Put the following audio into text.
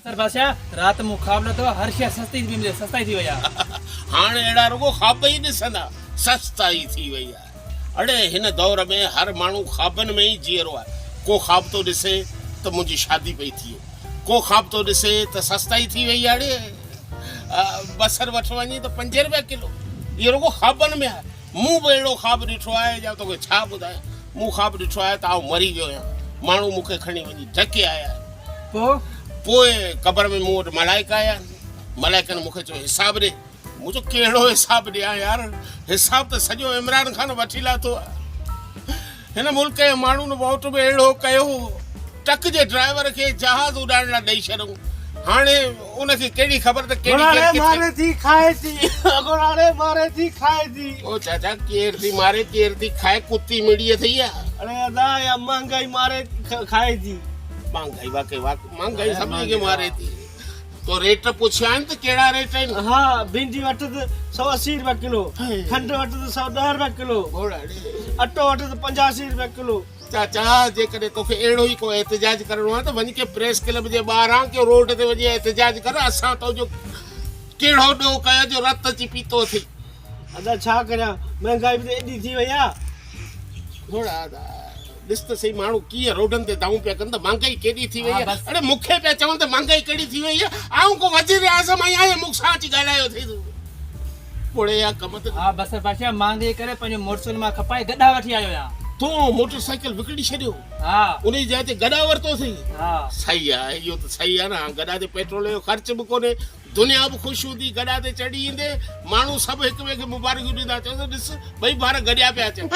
سر بادشاهه رات مون خواب لڌو آهي هر شيء سستي ٿي ملي سستائي ٿي وئي آهي. هاڻ اهڙا رڳو خواب ئي ڏسندا سستائي ٿي وئي آهي. اڙي هن دور ۾ هر ماڻهو خوابن ۾ ئي جيئرو آهي. ڪو خواب ٿو ڏسي ته منهنجي شادي پئي ٿئي. ڪو خواب ٿو ڏسي ته سستائي ٿي وئي آهي. اڙي بصر وٺ وڃي ته پنج رپيا ڪلو. اهو رڳو خوابن ۾ آهي. مون به اهڙو خواب ڏٺو آهي جا توکي ڇا ٻڌايان. مون خواب ڏٺو آهي ته آئون مري ويو آهيان. ماڻهو مون کي کڻي وڃي ڍڪي آيا آهن. پوء؟ پوء قبر ۾ مون وٽ ملائڪ آيا آهن. ملائڪن مون کي چيو حساب ڏي. مون چيو ڪهڙو حساب ڏيان يار، حساب ته سڄو عمران خان وٺي لاٿو آهي. هن ملڪ جي ماڻهن ووٽ به اهڙو ڪيو، ٽرڪ جي ڊرائيور کي جهاز اڏائڻ لاء ڏئي ڇڏيائون. هاڻي ان کي ڪهڙي خبر ته ڪهڙي گهوڙاڙي ماري ٿي کائي ٿي گهوڙاڙي ماري ٿي کائي ٿي. او چاچا ڪير ٿي ماري ڪير ٿي کائي ڪتي مڙي اٿئي يا. اڙي ادا اها مهنگائي ماري کائي ٿي. مهنگائي واقعي مهنگائي سڀني کي ماري ٿي. تو ريٽ پڇيا آهن ته ڪهڙا ريٽ آهن؟ ها ڀينڊي وٺ ته 180 روپيا ڪلو، کنڊ وٺ ته 110 روپيا ڪلو، اٽو وٺ ته 85 روپيا ڪلو. چاچا جيڪڏهن توکي اهڙو ئي ڪو احتجاج ڪرڻو آهي ته وڃ ڪنهن پريس ڪلب جي ٻاهران ڪنهن روڊ تي وڃي احتجاج ڪر، اسان تو جو ڪهڙو ڏوهه ڪيو جو رت اچي پيتو اٿئي. ادا ڇا ڪريان مهنگائي به ته ايڏي ٿي وئي آ. گهوڙا ادا ڏس ته سهي ماڻهو ڪيئن روڊن تي دانهون پيا ڪن ته مهانگائي ڪيڏي ٿي وئي آ. اڙي مون کي پيا چون ته مهانگائي ڪهڙي ٿي وئي آ. آئون ڪو وزير اعظم آهيان يا مون سان اچي ڳالهايو اٿئي تون. پوڙهي اها ڪم ته. ها بصر بادشاهه مهانگائي ڪري پنهنجو موٽر سائيڪل مان کپائي گڏا وٺي آيو آهيان. تون موٽر سائيڪل وڪڻي ڇڏيو. ها. ان جي جاء تي گڏا ورتو اٿئي. ها. صحيح آهي اهو ته صحيح آهي نه هاڻ گڏا تي پيٽرول جو خرچ به ڪونهي. دنيا به خوش هوندي، گڏا تي چڙهي ايندي، ماڻهو سڀ هڪ ٻئي کي مبارڪيون ڏيندا، چوندا ڏس ٻئي ڀائر گڏيا پيا اچن.